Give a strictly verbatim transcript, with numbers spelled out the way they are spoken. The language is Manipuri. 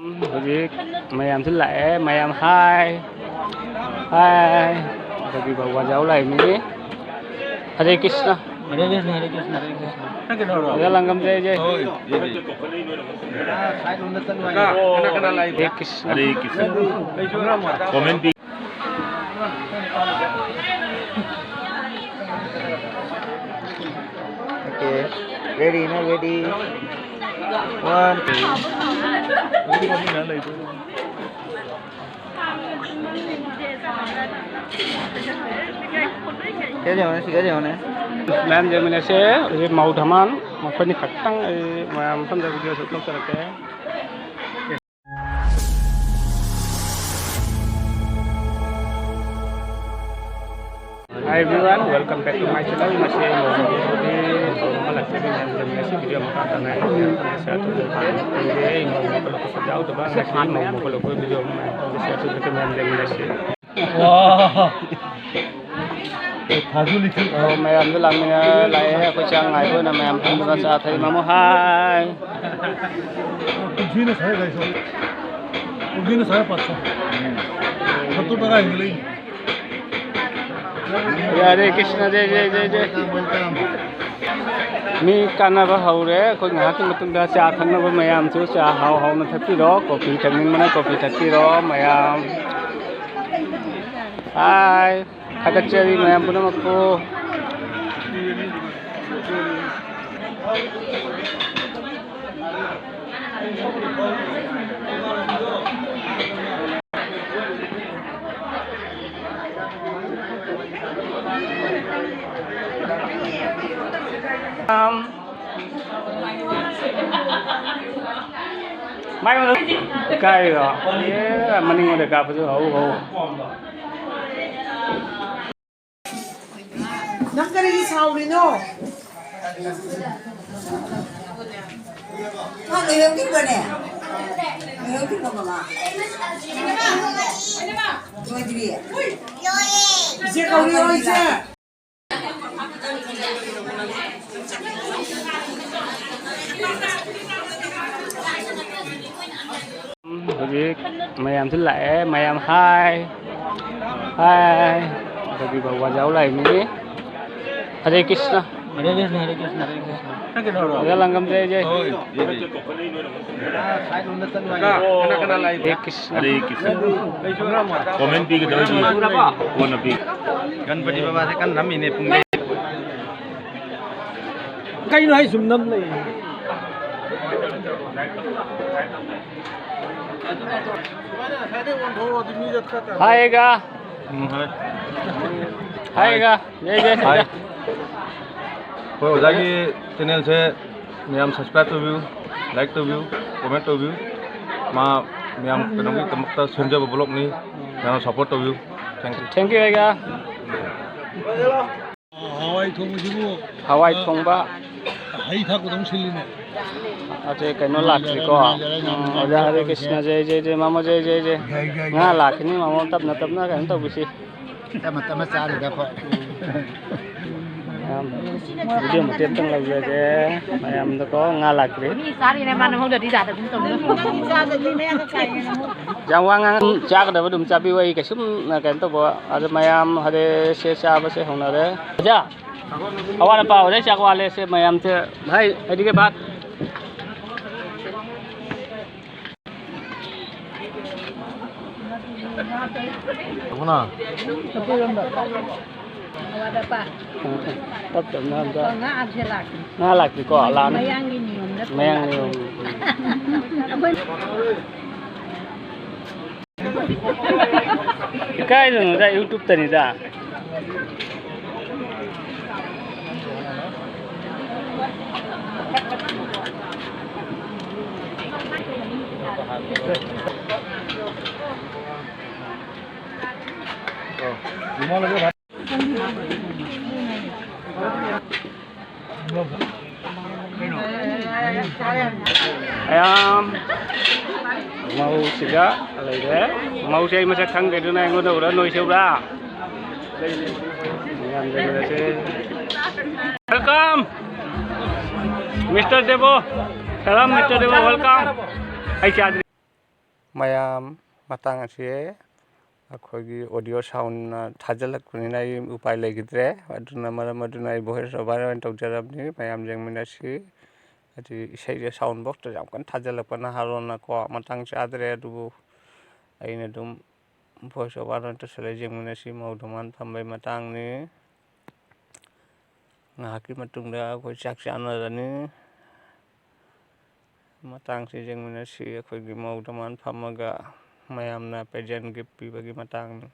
ꯍꯧꯖꯤꯛ ꯃꯌꯥꯝꯁꯨ ꯂꯥꯛꯑꯦ, ꯃꯌꯥꯝ ꯍꯥꯏ ꯍꯥꯏ꯫ ꯑꯩꯈꯣꯏꯒꯤ ꯕꯕꯥꯖꯥꯎ ꯂꯥꯛꯏ ꯃꯤ꯫ ꯍꯔꯦ ꯀ꯭ꯔꯤꯁꯅ꯫ ꯍꯔꯦ ꯀ꯭ꯔꯤꯁꯅ, ꯍꯔꯦ ꯀ꯭ꯔꯤꯁꯅ, ꯍꯔꯦ ꯀ꯭ꯔꯤꯁꯅ꯫ ꯅꯪ ꯀꯩꯗꯧꯔꯕ? ꯑꯣꯖꯥ ꯂꯥꯡꯒꯝꯖꯩ ꯖꯩ꯫ ꯍꯣꯏ, ꯖꯩ, ꯖꯩ꯫ ꯀꯅꯥ, ꯀꯅꯥ ꯂꯥꯛꯏꯕ? ꯍꯔꯦ ꯀ꯭ꯔꯤꯁꯅ꯫ ꯍꯔꯦ ꯀ꯭ꯔꯤꯁꯅ꯫ ꯀꯃꯦꯟ ꯄꯤ꯫ Okay, ready, not ready. One, two. ꯀꯩꯗꯧꯅꯦ, ꯁꯤ ꯀꯩꯗꯧꯅꯦ? ꯃꯌꯥꯝ ꯌꯦꯡꯃꯤꯟꯅꯁꯦ꯫ ꯍꯧꯖꯤꯛ ꯃꯧ ꯙꯃꯥꯟ, ꯃꯈꯣꯏꯅꯤ ꯈꯛꯇꯪ ꯑꯩ ꯃꯌꯥꯝ ꯃꯐꯝꯗ video shoot ꯇꯧꯖꯔꯛꯀꯦ꯫ Hi everyone, welcome back to my channel. ꯉꯁꯤ ꯑꯩ ꯃꯣꯃꯣꯒꯤ ꯊꯣꯡꯕ ꯍꯜꯂꯛꯇ꯭ꯔꯤꯕ ꯃꯌꯥꯝ ꯌꯦꯡꯃꯤꯟꯅꯁꯤ꯫ Video ꯃꯈꯥ ꯇꯥꯅ ꯑꯩ ꯃꯌꯥꯝ ꯇꯧꯅ share ꯇꯧꯖꯔꯛꯀꯦ꯫ ꯑꯩ ꯃꯣꯃꯣ ꯄꯨꯂꯞ ꯌꯥꯎꯗꯕ, ꯉꯁꯤ ꯃꯣꯃꯣ ꯄꯨꯂꯞ video ꯃꯌꯥꯝ ꯇꯧꯅ share ꯇꯧꯖꯔꯛꯀꯦ꯫ ꯃꯌꯥꯝ ꯌꯦꯡꯃꯤꯟꯅꯁꯤ꯫ ꯋꯥ꯫ ꯑꯣ, ꯃꯌꯥꯝꯗꯣ ꯂꯥꯛꯃꯤꯟꯅ ꯂꯥꯛꯑꯦ꯫ ꯑꯩꯈꯣꯏ ꯆꯥꯛ ꯉꯥꯏꯕ ꯑꯣꯏꯅ ꯃꯌꯥꯝ ꯐꯝꯃꯒ ꯆꯥ ꯊꯛꯏ꯫ ꯃꯃꯣ ꯍꯥꯏ꯫ ꯀꯨꯟꯊ꯭ꯔꯤꯅ ꯁꯥꯏ ꯒꯥꯔꯤꯁꯨ꯫ ꯀꯨꯟꯊ꯭ꯔꯤꯅ ꯁꯥꯏ ꯄꯥꯁꯁꯣ꯫ ꯁꯠꯇꯔ ꯇꯔꯥ ꯍꯦꯟꯒꯠꯂꯛꯏ꯫ ꯍꯔꯦ ꯀ꯭ꯔꯤꯁꯅ, ꯖꯩ, ꯖꯩ, ꯖꯩ, ꯖꯩ꯫ ꯃꯤ ꯀꯥꯟꯅꯕ ꯍꯧꯔꯦ꯫ ꯑꯩꯈꯣꯏ ꯉꯥꯏꯍꯥꯛꯀꯤ ꯃꯇꯨꯡꯗ ꯆꯥ ꯊꯛꯅꯕ ꯃꯌꯥꯝꯁꯨ ꯆꯥ ꯍꯥꯎ ꯍꯥꯎꯅ ꯊꯛꯄꯤꯔꯣ꯫ ꯀꯣꯐꯤ ꯊꯛꯅꯤꯡꯕꯅ ꯀꯣꯐꯤ ꯊꯛꯄꯤꯔꯣ ꯃꯌꯥꯝ꯫ ꯍꯥꯏ꯫ ꯊꯥꯒꯠꯆꯔꯤ ꯃꯌꯥꯝ ꯄꯨꯝꯅꯃꯛꯄꯨ꯫ ꯃꯥꯏ ꯑꯣꯟꯊꯣꯛ-, ꯏꯀꯥꯏꯔꯣ? ꯑꯦ, ꯃꯅꯤꯡꯂꯣꯝꯗ ꯀꯥꯞꯄꯁꯨ ꯍꯧ, ꯍꯧ꯫ ꯅꯪ ꯀꯔꯤꯒꯤ ꯁꯥꯎꯔꯤꯅꯣ? ꯃꯥ ꯂꯣꯏꯍꯧꯗ꯭ꯔꯤꯕꯅꯦ? ꯂꯣꯏꯍꯧꯗ꯭ꯔꯤꯕꯣ, ꯃꯃꯥ? ꯂꯣꯏꯗ꯭ꯔꯤ? ꯏꯆꯦ ꯀꯧꯔꯤꯔꯣ, ꯏꯆꯦ? ꯍꯧꯖꯤꯛ ꯃꯌꯥꯝꯁꯨ ꯂꯥꯛꯑꯦ, ꯃꯌꯥꯝ ꯍꯥꯏ, ꯍꯥꯏ꯫ ꯑꯩꯈꯣꯏꯒꯤ ꯕꯕꯥ ꯌꯥꯎ ꯂꯥꯛꯏ ꯃꯤ꯫ ꯍꯔꯦ ꯀ꯭ꯔꯤꯁꯅ꯫ ꯍꯔꯦ ꯀ꯭ꯔꯤꯁꯅ, ꯍꯔꯦ ꯀ꯭ꯔꯤꯁꯅ, ꯍꯔꯦ ꯀ꯭ꯔꯤꯁꯅ꯫ ꯅꯪ ꯀꯩꯗꯧꯔꯕ? ꯑꯣꯖꯥ ꯂꯥꯡꯒꯝ ꯖꯩ ꯖꯩ꯫ ꯍꯣꯏ, ꯖꯩ ꯖꯩ꯫ ꯀꯅꯥ, ꯀꯅꯥ ꯂꯥꯛꯏ? ꯍꯔꯦ ꯀ꯭ꯔꯤꯁꯅ꯫ ꯍꯔꯦ ꯀ꯭ꯔꯤꯁꯅ꯫ ꯀꯣꯃꯦꯟ ꯄꯤꯒꯗꯕꯗꯤ ꯀꯣꯟꯅ ꯄꯤ꯫ ꯒꯟꯄꯇꯤ ꯕꯕꯥꯁꯦ ꯀꯟꯅ ꯅꯝꯃꯤꯅꯦ ꯄꯨꯡ ꯀꯩꯅꯣ ꯍꯥꯏ ꯁꯨꯝ ꯅꯝ ꯂꯩ꯫ ꯍꯥꯏꯒ꯫ ꯎꯝ, ꯍꯥꯏ꯫ ꯍꯥꯏꯒ꯫ ꯖꯩ ꯖꯩ꯫ ꯍꯥꯏ꯫ ꯑꯩꯈꯣꯏ ꯑꯣꯖꯥꯒꯤ ꯆꯦꯅꯦꯜꯁꯦ ꯃꯌꯥꯝ subscribe ꯇꯧꯕꯤꯌꯨ, like ꯇꯧꯕꯤꯌꯨ, comment ꯇꯧꯕꯤꯌꯨ꯫ ꯃꯥ ꯃꯌꯥꯝ ꯀꯩꯅꯣꯒꯤꯗꯃꯛꯇ ꯁꯦꯝꯖꯕ vlogꯅꯤ꯫ ꯃꯌꯥꯝ support ꯇꯧꯕꯤꯌꯨ꯫ Thank you꯫ Thank you ꯍꯥꯏꯒ꯫ ꯍꯋꯥꯏ ꯊꯣꯡꯕꯁꯤꯕꯨ ꯍꯋꯥꯏ ꯊꯣꯡꯕ꯫ ꯍꯩ ꯊꯥꯛꯄꯗꯧ ꯁꯤꯜꯂꯤꯅꯦ꯫ ꯑꯗꯩ ꯀꯩꯅꯣ ꯂꯥꯛꯇ꯭ꯔꯤꯀꯣ꯫ ꯎꯝ, ꯑꯣꯖꯥ ꯍꯔꯦ ꯀ꯭ꯔꯤꯁꯅ ꯖꯩ ꯖꯩ ꯖꯩ, ꯃꯥꯃꯣ ꯖꯩ ꯖꯩ ꯖꯩ꯫ ꯉꯥ ꯂꯥꯛꯈꯤꯅꯤ ꯃꯥꯃꯣ, ꯇꯞꯅ ꯇꯞꯅ ꯀꯩꯅꯣ ꯇꯧꯕꯤꯁꯤ꯫ ꯇꯞꯅ ꯇꯞꯅ ꯆꯥꯔꯤꯗ ꯑꯩꯈꯣꯏ꯫ ꯃꯌꯥꯝ video ꯃꯇꯦꯛ ꯑꯝꯇꯪ ꯂꯧꯖꯒꯦ ꯃꯌꯥꯝꯗꯀꯣ, ꯉꯥ ꯂꯥꯛꯇ꯭ꯔꯤ꯫ ꯃꯤ ꯆꯥꯔꯤꯅꯦ ꯃꯥꯅ ꯍꯧꯗ꯭ꯔꯗꯤ ꯌꯥꯗꯕꯅꯤ ꯇꯧꯔꯤ꯫ ꯌꯥꯝ ꯋꯥ ꯉꯥꯡ ꯆꯥꯒꯗꯕ ꯑꯗꯨꯝ ꯆꯥꯕꯤꯌꯨ, ꯑꯩ ꯀꯩꯁꯨꯝ ꯀꯩꯅꯣ ꯇꯧꯕ꯫ ꯑꯗ ꯃꯌꯥꯝ ꯍꯔꯦ ꯁꯦ ꯆꯥꯕꯁꯦ ꯍꯧꯅꯔꯦ꯫ ꯑꯣꯖꯥ, ꯑꯋꯥꯠ ꯑꯄꯥ ꯑꯣꯖꯥ ꯆꯥꯛ ꯋꯥꯠꯂꯦ ꯁꯦ ꯃꯌꯥꯝꯁꯦ꯫ ꯚꯥꯏ, ꯑꯩꯗꯤꯒꯦ ꯚꯥꯠ꯫ ꯇꯞꯅ꯫ ꯇꯞ ꯇꯞꯅ ꯑꯝꯇ꯫ ꯉꯥ ꯍꯥꯞꯁꯦ ꯂꯥꯛꯀꯦ꯫ ꯉꯥ ꯂꯥꯛꯇ꯭ꯔꯤꯀꯣ? ꯂꯥꯛꯑꯅꯤ꯫ ꯃꯌꯥꯡꯒꯤ ꯅꯤꯌꯣꯝ ꯅꯠꯇ꯭ꯔꯣ? ꯃꯌꯥꯡꯒꯤ ꯅꯤꯌꯣꯝ꯫ ꯑꯩꯈꯣꯏ ꯏꯀꯥꯏꯗꯅꯣꯗ, YouTube-ꯇꯅꯤꯗ꯫ ꯃꯌꯥꯝ ꯃꯧꯁꯤꯒ ꯂꯩꯔꯦ꯫ ꯃꯧꯁꯦ ꯑꯩ ꯃꯁꯛ ꯈꯪꯗꯦ, ꯑꯗꯨꯅ ꯑꯩꯉꯣꯟꯗ ꯎꯔ ꯅꯣꯏꯁꯦ ꯎꯕ꯭ꯔꯥ? ꯃꯌꯥꯝ ꯂꯩꯃꯤꯟꯅꯁꯦ꯫ Welcome, Mister Debo. Salam, Mister Debo, welcome. ꯑꯩ ꯆꯥꯗ꯭ꯔꯤ꯫ ꯃꯌꯥꯝ, ꯃꯇꯥꯡ ꯑꯁꯤ ꯑꯩꯈꯣꯏꯒꯤ audio soundꯅ ꯊꯥꯖꯤꯜꯂꯛꯄꯅꯤꯅ ꯑꯩ ꯎꯄꯥꯏ ꯂꯩꯈꯤꯗ꯭ꯔꯦ꯫ ꯑꯗꯨꯅ ꯃꯔꯝ ꯑꯗꯨꯅ ꯑꯩ voice over ꯑꯣꯏꯅ ꯇꯧꯖꯔꯕꯅꯤ꯫ ꯃꯌꯥꯝ ꯌꯦꯡꯃꯤꯟꯅꯁꯤ꯫ ꯍꯥꯏꯗꯤ ꯏꯁꯩꯁꯦ sound boxꯇ ꯌꯥꯝ ꯀꯟꯅ ꯊꯥꯖꯤꯜꯂꯛꯄ ꯅꯍꯥꯔꯣꯜꯅꯀꯣ, ꯃꯇꯥꯡ ꯆꯥꯗ꯭ꯔꯦ꯫ ꯑꯗꯨꯕꯨ ꯑꯩꯅ ꯑꯗꯨꯝ voice over ꯑꯣꯏꯅ ꯇꯧꯁꯜꯂꯛꯑꯦ꯫ ꯌꯦꯡꯃꯤꯟꯅꯁꯤ꯫ ꯃꯧ ꯗꯃꯥꯟ ꯐꯝꯕꯩ ꯃꯇꯥꯡꯅꯤ꯫ ꯉꯥꯏꯍꯥꯛꯀꯤ ꯃꯇꯨꯡꯗ ꯑꯩꯈꯣꯏ ꯆꯥꯛ ꯆꯥꯅꯔꯅꯤ꯫ ꯃꯇꯥꯡꯁꯤ ꯌꯦꯡꯃꯤꯟꯅꯁꯤ꯫ ꯑꯩꯈꯣꯏꯒꯤ ꯃꯧ ꯗꯃꯥꯟ ꯐꯝꯃꯒ ꯃꯌꯥꯝꯅ present gift ꯄꯤꯕꯒꯤ ꯃꯇꯥꯡꯅꯤ꯫